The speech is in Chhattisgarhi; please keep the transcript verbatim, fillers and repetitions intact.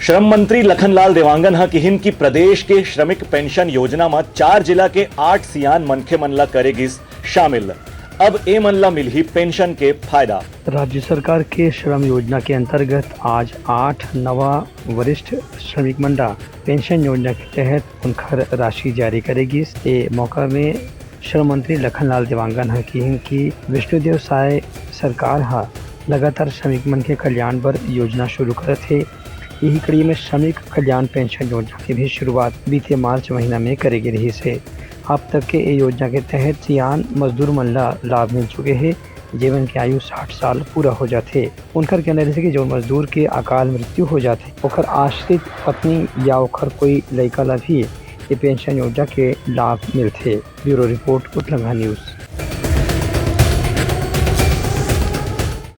श्रम मंत्री लखनलाल देवांगन ह किहिन कि प्रदेश के श्रमिक पेंशन योजना म चार जिला के आठ सियान मनखे मन ला करे गिस शामिल। अब ए मन ला मिलही पेंशन के फायदा। राज्य सरकार के श्रम योजना के अंतर्गत आज आठ नवा वरिष्ठ श्रमिक मन ला पेंशन योजना के तहत उनखर राशि जारी करे गिस। ए मौका में श्रम मंत्री लखनलाल देवांगन ह किहिन कि विष्णुदेव साय सरकार ह लगातार श्रमिक मन के कल्याण बर योजना शुरू करत हे। यही कड़ी में श्रमिक कल्याण पेंशन योजना के भी शुरुआत बीते मार्च महीना में करे गे रिहिस हे। अब तक के ए योजना के तहत सियान मजदूर मन ला लाभ मिल चुके हे, जेमन के आयु साठ साल पूरा हो जाथे। उनकर कहना रहिस कि जउन मजदूर के अकाल मृत्यु हो जाथे, ओकर आश्रित पत्नी या ओकर कोई लइका ला भी ये पेंशन योजना के लाभ मिलथे। Bureau report, Uthlanga news.